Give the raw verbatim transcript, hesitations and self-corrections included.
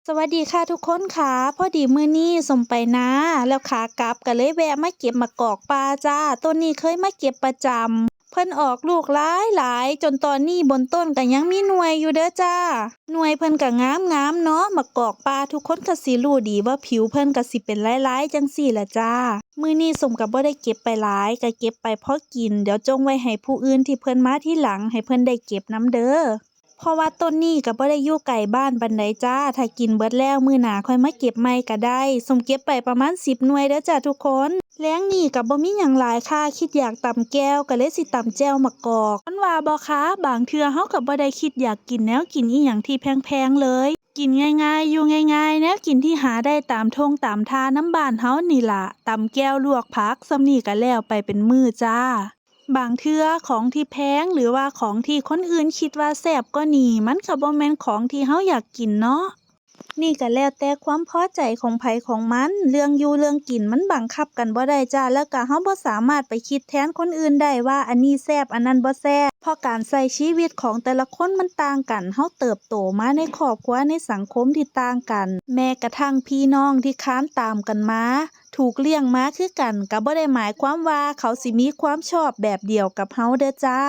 สวัสดีค่ะทุกคนค่ะ พอดีมื้อนี้ส้มไปนา แล้วขากลับก็เลยแวะมาเก็บหมากกอกป่าจ้า ต้นนี้เคยมาเก็บประจำ เพิ่นออกลูกหลายหลาย จนตอนนี้บนต้นก็ยังมีหน่วยอยู่เด้อจ้า หน่วยเพิ่นก็งามงามเนาะ หมากกอกป่าทุกคนก็สิรู้ดีว่าผิวเพิ่นก็สิเป็นลายๆจั่งซี้ล่ะจ้า มื้อนี้ส้มก็บ่ได้เก็บไปหลาย ก็เก็บไปพอกิน เดี๋ยวจงไว้ให้ผู้อื่นที่เพิ่นมาทีหลัง ให้เพิ่นได้เก็บนำเด้อ เพราะว่าต้นนี้ก็บ่ได้อยู่ไกลบ้านปานใดจ้า ถ้ากินเบิดแล้วมื้อหน้าค่อยมาเก็บใหม่ก็ได้ ส้มเก็บไปประมาณสิบหน่วยเด้อจ้าทุกคน แลงนี้ก็บ่มีหยังหลายค่ะ คิดอยากตำแจ่ว ก็เลยสิตำแจ่วหมากกอก มันว่าบ่คะ บางเทื่อเฮาก็บ่ได้คิดอยากกินแนวกินอิหยังที่แพงๆเลย กินง่ายๆ อยู่ง่ายๆ แนวกินที่หาได้ตามท่งตามท่านำบ้านเฮานี่ล่ะ ตำแจ่วลวกผัก ส่ำนี้ก็แล้วไปเป็นมื้อจ้า บางเทื่อของที่แพงหรือว่าของที่คนอื่นคิดว่าแซ่บกว่านี้ มันก็บ่แม่นของที่เฮาอยากกินเนาะ นี่ก็แล้วแต่ความพอใจของไผของมัน เรื่องอยู่เรื่องกินมันบังคับกันบ่ได้จ้า แล้วก็เฮาบ่สามารถไปคิดแทนคนอื่นได้ว่าอันนี้แซ่บ อันนั้นบ่แซ่บ เพราะการใช้ชีวิตของแต่ละคนมันต่างกัน เฮาเติบโตมาในครอบครัวในสังคมที่ต่างกัน แม้กระทั่งพี่น้องที่คลานตามกันมา ถูกเลี้ยงมาคือกัน ก็บ่ได้หมายความว่าเขาสิมีความชอบแบบเดียวกับเฮาเด้อจ้า